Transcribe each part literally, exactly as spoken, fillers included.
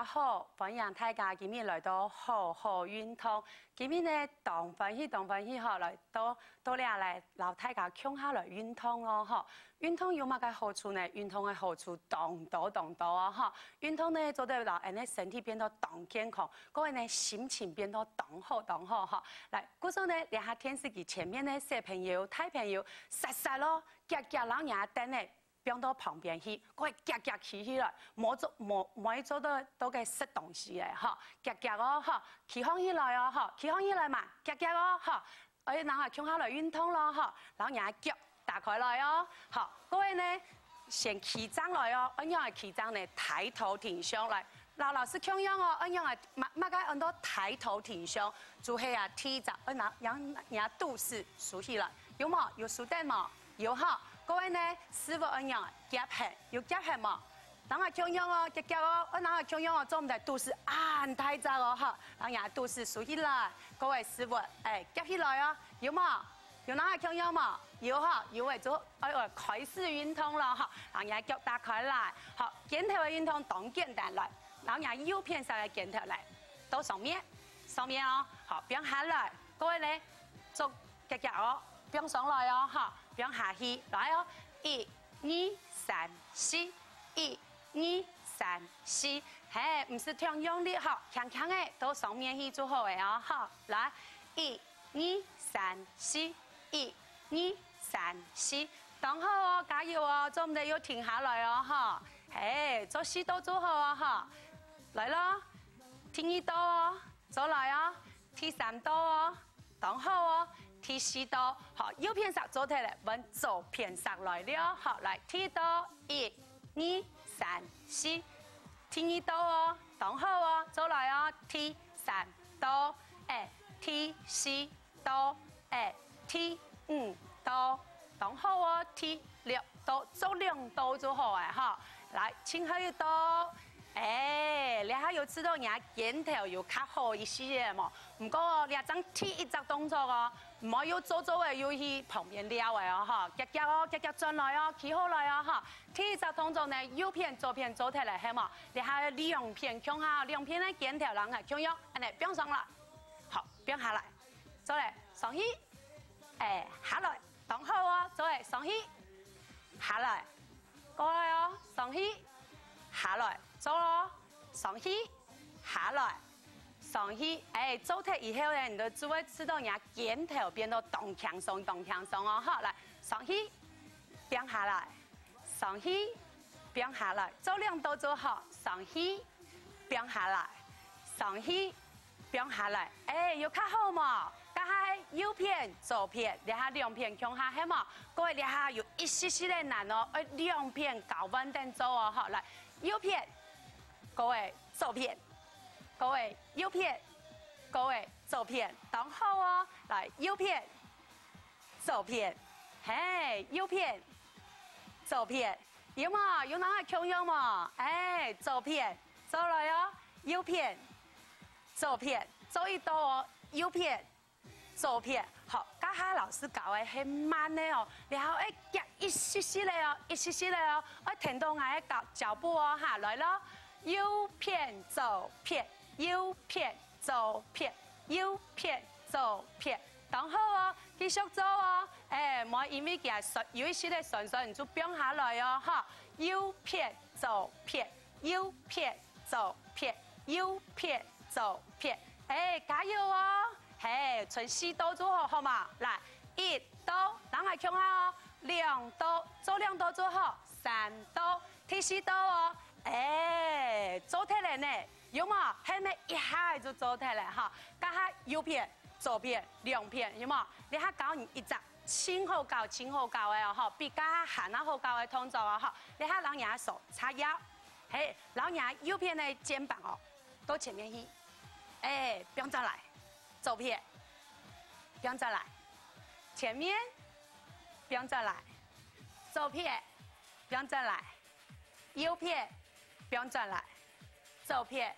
好，歡迎大家今日來到好好運動。今日呢，當歡喜，當歡喜吼，來到，到這來摎大家共下來運動哦，吼。運動有麼个好處呢？運動个好處當多當多哦，吼。運動呢，做得摎𠊎等个身體變到當健康，過後呢，心情變到當好當好，吼。來，故所呢，這下電視機前面个小朋友、大朋友，煞煞咯，遽遽摎若凳仔 放到旁邊去，過遽遽企起來，莫做，莫，莫做到，到該食東西个，吼，遽遽哦，吼，企䟘起來哦，吼，企䟘起來嘛，遽遽哦，吼，愛摎𠊎共下來運動咯，吼，摎若腳打開來哦，吼，各位呢，先企正來哦，愛仰仔企正呢？抬頭挺胸來，摎老師共樣哦，愛仰仔，麼，麼个安到抬頭挺胸，就係啊，第一隻，愛摎，摎若肚屎收起來，有無？有收等無？ 有吼，各位呢，屎朏恁樣夾核，有夾核無？摎𠊎共樣哦，夾夾哦，愛摎𠊎共樣哦，做毋得肚屎恁大隻哦，吼，摎若肚屎收起來，各位屎朏，哎，夾起來哦，有無？有摎𠊎共樣無？有吼，有誒，就，哎，哎，開始運動了吼，摎若腳打開來，好，肩頭个運動當簡單來，摎若右片儕个肩頭來，到上面，上面哦，好，放下來，各位呢，做 遽遽哦，放上來哦，吼，放下去，來哦，一、二、三、四，一、二、三、四，嘿，毋使忒用力吼，輕輕仔到上面去就好了哦，吼，來，一、二、三、四，一、二、三、四，當好哦，加油哦，做毋得又停下來哦，吼，嘿，做四到就好哦，吼，來咯，第二到哦。 做來哦，第三到哦，當好哦，第四到，好，右片儕做忒了，換左片儕來了，好，來，第一到，一、二、三、四，第二到哦，當好哦，做來哦，第三到，哎，第四到，哎，第五到，當好哦，第六到，做兩到就好了，吼，來，盡後一到。 哎，這下有試著若肩頭有較好一息仔無？毋過這正第一隻動作哦，毋好又做做仔又去旁邊尞仔哦，吼，遽遽哦，遽遽轉來哦，企好來哦，吼。第一隻動作呢，右片、左片做忒了，係無？這下兩片共下，兩片个肩頭摎𠊎共樣，恁仔放上來，好，放下來，做了，上去，哎，下來，當好哦，做了，上去，下來。 過來哦，上去，下來，做哦，上去，下來，上去。哎，做忒以後呢，你兜就會試著若肩頭變到當輕鬆，當輕鬆哦。好，來，上去，放下來，上去，放下來，做兩到就好，上去，放下來，上去， 放下來，哎，有較好無？這下係右片、左片，這下兩片共下係無？各位，這下有一息息仔難哦，愛兩片交換等做哦，好，來，右片，各位，左片，各位，右片，各位，左片，當好哦，來，右片， 左片，嘿，右片，左片，有無？有摎𠊎共樣無？哎，左片，做來哦，右片，左片，做一到哦，右片，左片。好，這下老師教个係慢个哦，這下愛遽一息息仔哦，一息息仔哦，愛跈著𠊎个腳，腳步哦，哈，來咯，右片，左片，右片， 左片，右片，左片，當好哦，繼續做哦。哎，莫因為佢酸，有一息仔酸酸，你就放下來哦，哈。右片，左片，右片，左片，右片，左片。哎，加油哦！嘿，賰四到就好，好無？來，一到，摎𠊎共下哦。兩到，做兩到就好。三到，第四到哦。哎，做忒了呢。 有無？係毋係一下仔就做忒了哈？這下右片、左片、兩片，有無？這下教你一隻盡好搞、盡好搞个哦，吼，比頭下還較好搞个動作哦，吼。這下摎若手叉腰，嘿，摎若右片个肩膀哦，到前面去，哎，放轉來，左片，放轉來，前面，放轉來，左片，放轉來，右片，放轉來。 左片，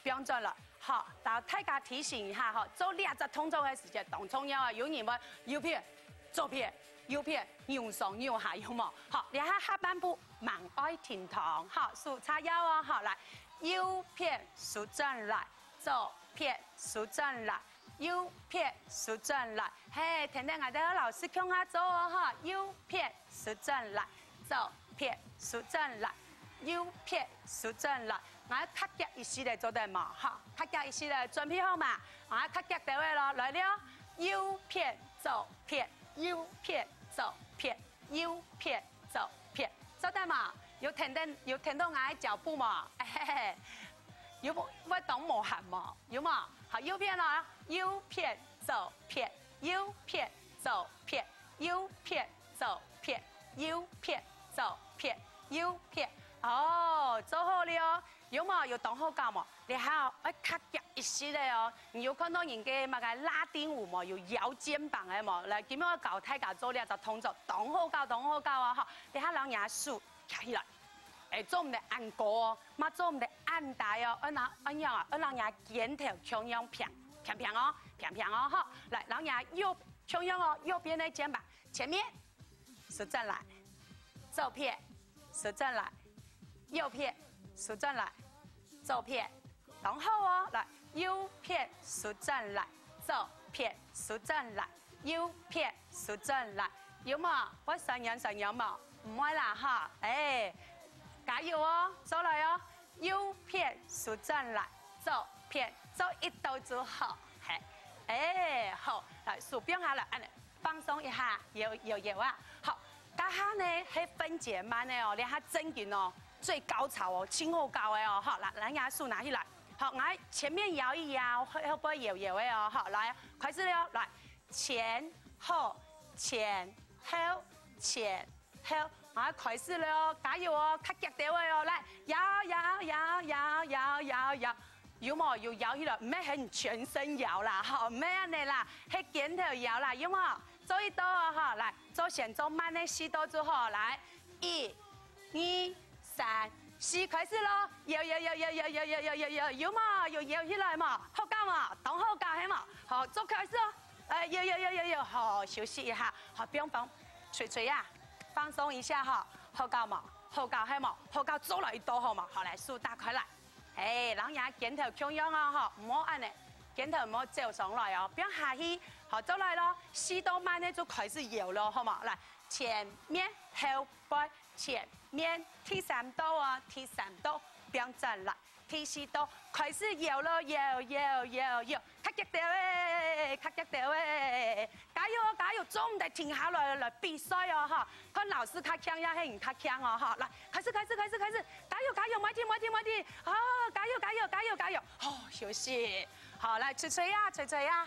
放轉來。好，摎大家提醒一下吼，做這隻動作个時節當重要啊！有人會右片、左片、右片，扭上扭下，有無？好，這下下半步，慢愛停動，好，手叉腰哦，好，來，右撇收轉來，左撇收轉來，右撇收轉來。嘿，跈等𠊎兜老師共下做哦哈，右撇收轉來，左撇收轉來，右撇收轉來。𠊎較遽一息仔做得無？哈，較遽一息仔，準備好嘛？𠊎較遽兜仔咯，來了，右撇左撇，右撇左撇。 右撇、左撇，做得無？有跈等，有跈等𠊎个腳步無？嘿嘿嘿，有無？會當無閒無？有無？好，右片哦，右撇、左撇，右撇、左撇，右撇、左撇，右撇、左撇，右撇。哦，做好了哦。 有無？有當好搞無？這下愛較遽一息仔哦。你有看到人个麼个拉丁舞無？有搖肩膀个無？來，今晡日教大家做這隻動作，當好搞，當好搞啊！吼，這下摎若手擎起來，欸，做毋得恁高哦，嘛做毋得恁低哦，愛拿，愛仰啊？愛摎若肩頭共樣平，平平哦，平平哦，吼。來，摎若右，共樣哦，右邊个肩膀，前面，收轉來，左片， 收轉來，右片，收轉來，左片，當好哦！來，右片收轉來，左片收轉來，右片收轉來，有無？會痠軟痠軟無？毋會啦哈！欸，加油哦！做來哦！右片收轉來，左片做一到就好，嘿，欸，好，來，手放下來，恁仔。 放鬆一下，搖搖搖啊！好，這下呢係分解慢个哦，這下正經哦，最高潮哦，盡好搞个哦！好，來，來，若手拿起來，好，來前面搖一搖，後後背搖搖个哦！好，來，開始了哦！來，前後前後前後，好，開始了哦！加油哦！較遽兜仔哦！來，搖搖搖搖搖搖搖搖！ 有無？有搖起來，毋係喊全身搖啦，吼，毋係恁仔啦，係肩頭搖啦，有無？做一到哦，吼，來，做先做慢个四到就好，來，一、二、三、四，開始咯！搖搖搖搖搖搖搖搖搖搖，有無？有搖起來無？好搞無？當好搞係無？好，做開始哦！欸，搖搖搖搖搖，好，休息一下，好，放鬆，捶捶啊，放鬆一下哈，好搞無？好搞係無？好搞，做來一到好無？好，來，手打開來。 欸，摎若肩頭共樣哦，吼，毋好恁仔，肩頭毋好走上來哦，放下去，好，做來咯，四到慢个就開始搖咯，好無？來，前面後背，前面，第三到哦，第三到，放轉來，第四到，開始搖咯，搖搖搖搖，較遽兜仔，較遽兜仔！ 加油哦，加油，做毋得停下來，來比賽哦，吼！看老師較強也係你較強哦，吼！來，開始，開始，開始，開始！加油，加油，莫停，莫停，莫停！哦，加油，加油，加油，加油！哦，休息。好，來，捶捶啊，捶捶啊！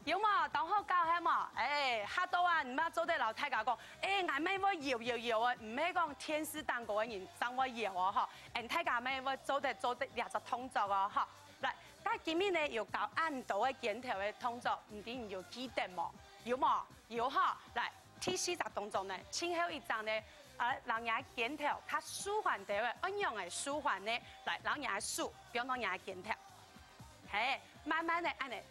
有無？當好搞係無？欸，下到啊，你嘛做得摎大家講，欸，𠊎乜會搖搖搖个，毋係講電視頂高个人正會搖哦，吼！恁大家乜會做得做得這隻動作哦，吼！來，該今晡日呢有教恁多个肩頭个動作，毋知你有記得無？ 有無？有吼！來，第四隻動作呢，盡後一隻呢，啊，摎若肩頭較舒緩兜仔，愛仰仔舒緩呢？來，摎若手放到若肩頭，嘿，慢慢个恁仔，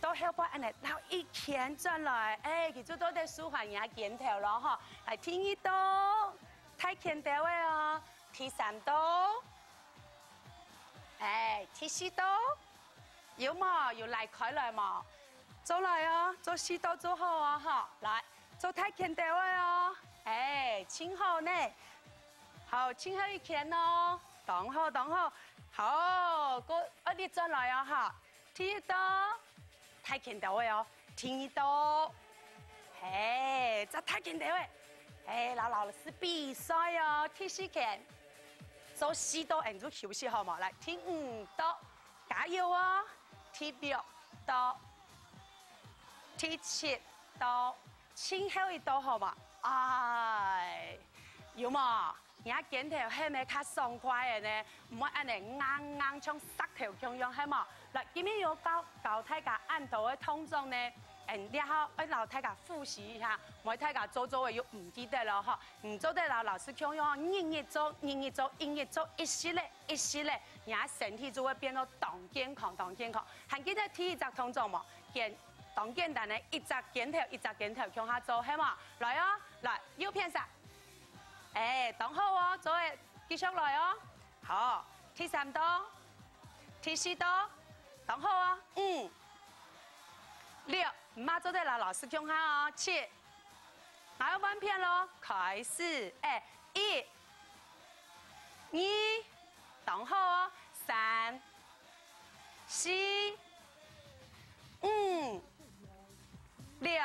到後背恁仔，摎一圈轉來，欸，佢就做得舒緩若肩頭咯吼。來，第二到，大圈兜仔哦，第三到，欸，第四到， 有無？有拉開來無？做來哦，做四到就好哦，吼！來，做大圈兜仔哦！欸，盡好呢！好，盡後一圈哦！當好，當好！好，過，愛力轉來哦，吼！第一到，大圈兜仔哦！第二到，嘿，再大圈兜仔！嘿，摎老師比賽哦！第四圈，做四到，恁就休息好無？來，第五到， 加油哦！第六到，第七到，盡後一到好無？唉，有無？若肩頭係毋係較爽快个呢？毋會恁仔硬硬像石頭共樣，係無？來，今晡日有教教大家恁多个動作呢，嗯，這下愛摎大家複習一下，毋會大家做做个又毋記得了吼。你做得摎老師共樣，日日做，日日做，日日做，一息仔，一息仔。 若身體就會變到當健康，當健康。還記得第一隻動作無？簡，當簡單个，一隻肩頭，一隻肩頭共下做，係無？來哦，來，右片上。欸，當好哦，做得繼續來哦。好，第三到，第四到，當好哦。五、六，毋好做得摎老師共下哦。七，𠊎愛換片囉，開始。哎，一、二，當好哦。三、四、五、六，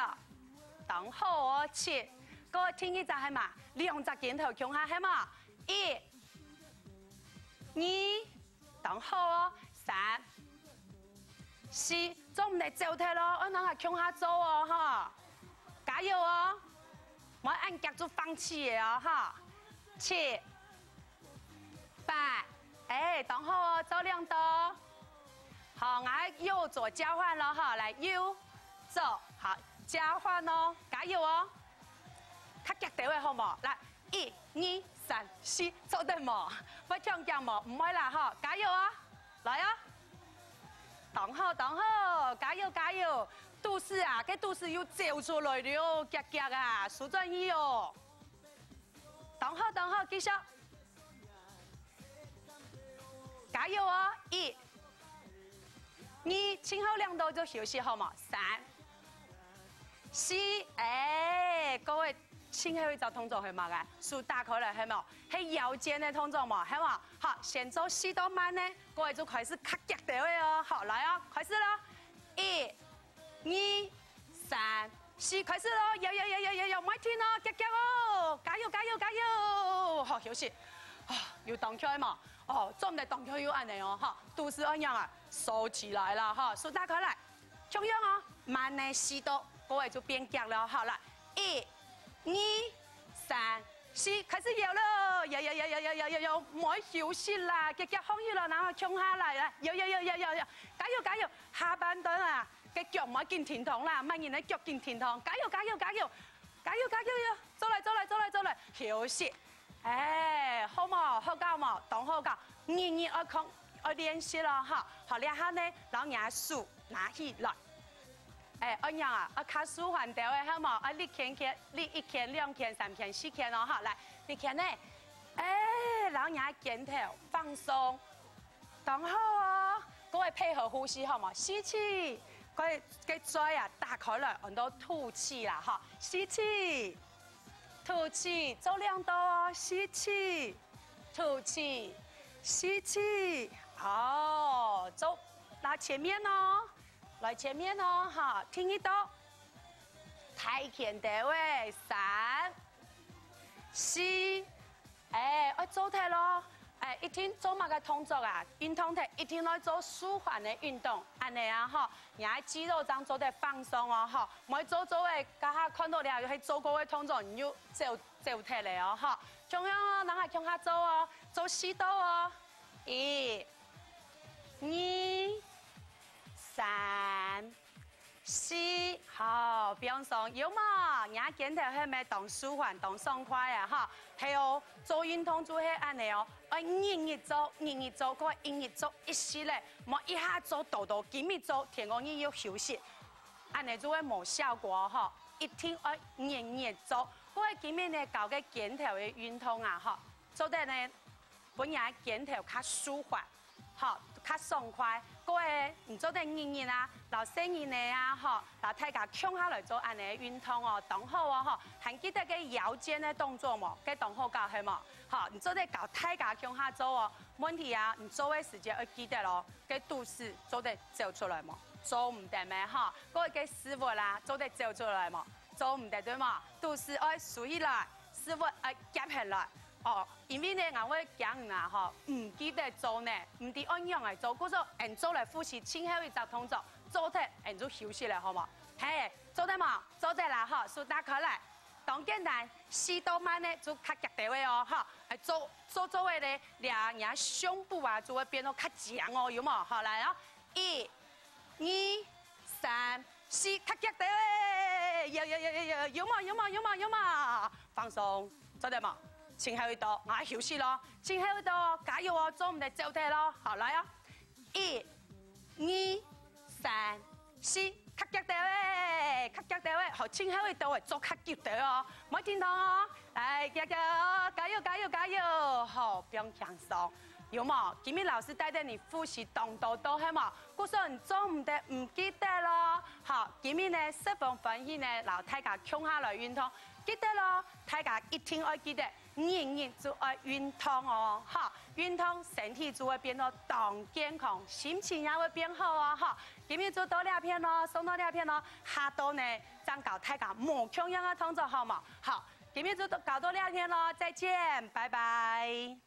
當好哦。七，過第二隻係嘛？兩隻肩頭共下係嘛？一、二，當好哦。三、四，做毋得走忒哦，愛摎𠊎共下做哦，吼！加油哦！莫恁遽就放棄个哦，吼！七、八，哎，當好哦，做兩到。好，𠊎右左交換囉，吼，來，右、左，好，交換哦，加油哦！較遽兜仔好無？來， 一、二、三、四，做得無？會搶鏡無？毋會啦吼，加油啊！來啊！當好，當好，加油，加油！肚屎啊，該肚屎又走出來了，遽遽啊，收轉去哦！當好，當好，繼續！加油哦！一、二，盡後兩到就休息好無？三、 四，哎，各位，盡後一隻動作係麼个？手打開來係無？係腰間个動作無？係無？好，先做四到慢呢，各位就開始較遽兜仔哦。好，來哦，開始囉！一、二、三、四，開始囉！搖搖搖搖搖搖，莫停哦，遽遽哦！加油加油加油！好，休息。啊，有當遽無？哦，做毋得當遽又恁仔哦，哈，肚屎愛仰啊，收起來啦，哈，手打開來。 共樣哦，慢个四到，各位就變遽了，好，來，一、二、三、四，開始搖囉，搖搖搖搖搖搖搖搖，莫休息啦，遽遽放起來，然後共下來啦，搖搖搖搖搖搖，加油加油，下半段啊，該腳莫緊停動啦，慢人个腳緊停動，加油加油加油，加油加油，做來做來做來做來，休息。 哎，好無？好搞無？當好搞！日日愛看，愛練習囉，哈！好，這下呢，摎若手拿起來。哎，愛仰啊？愛較舒緩兜仔，好無？愛力圈圈，力一圈、兩圈、三圈、四圈哦，哈！來，力圈呢？哎，摎若肩頭放鬆，當好哦！各位配合呼吸，好無？吸氣，該該嘴啊打開來，安到吐氣啦，哈！吸氣。 吐氣，做兩到哦，吸氣，吐氣，吸氣。好，做，來前面哦，來前面哦，哈，第二到，大肩兜仔，三、四，哎，愛做忒囉。 哎，一定做麼个動作啊？運動忒一定愛做舒緩个運動，恁仔啊吼，若个肌肉正做得放鬆哦吼。莫做做个，該下看著這係做過个動作，你又走走忒了哦吼。共樣哦，摎𠊎共下做哦，做四到哦，一、二、三、 四，好，放鬆，有無？若肩頭係毋係當舒緩、當爽快啊？哈，係哦，做運動就係恁仔哦，愛日日做，日日做，過一日做一息仔，莫一下做多多，今日做，天光日又休息，恁仔就會無效果哦，哈。一定愛日日做。過今日呢，教个肩頭个運動啊，哈，做得呢，分若肩頭較舒緩。 好，較爽快。各位，你做得日日啊，摎細人仔啊，吼，摎大家共下來做恁仔運動哦，當好哦，吼。還記得該腰間个動作無？該當好搞係無？好，你做得教大家共下做哦。問題啊，你做个時節愛記得哦，該肚屎做得走出來無？做毋得咩，吼。各位，該屎朏啊，做得走出來無？做毋得，著無？肚屎愛收起來，屎朏愛夾起來。 哦，因為呢，𠊎會驚你啊，吼，毋記得做呢，毋知愛仰仔做，故所𠊎做來複習盡後一隻動作，做忒𠊎就休息了，好無？嘿，做得無？做得啦，吼，手打開來。當簡單，四到慢呢，就較遽兜仔哦，吼，哎，做做做个呢，這若胸部啊，就會變到較強哦，有無？好，來哦，一、 二、三、四，較遽兜仔！有有有有有，有無？有無？有無？有無？放鬆，做得無？盡後一到，𠊎休息囉。盡後一到，加油哦，做毋得走忒囉。好，來哦！一、二、三、四，較遽兜仔！較遽兜仔！好，盡後一到仔，做較遽兜哦，莫停動哦！來，遽遽哦，加油加油加油！好，放輕鬆。有無？今日老師帶等你複習當多到，係無？故所你做毋得毋記得咯。好，今日呢，十分歡喜呢，摎大家共下來運動。記得咯，大家一定愛記得，日日就愛運動哦，哈！運動身體就會變到當健康，心情也會變好哦，哈！今日就到這片咯，送到這片咯，下到呢，正教大家無共樣个動作，好無？好，今日就教到這片咯，再見，拜拜。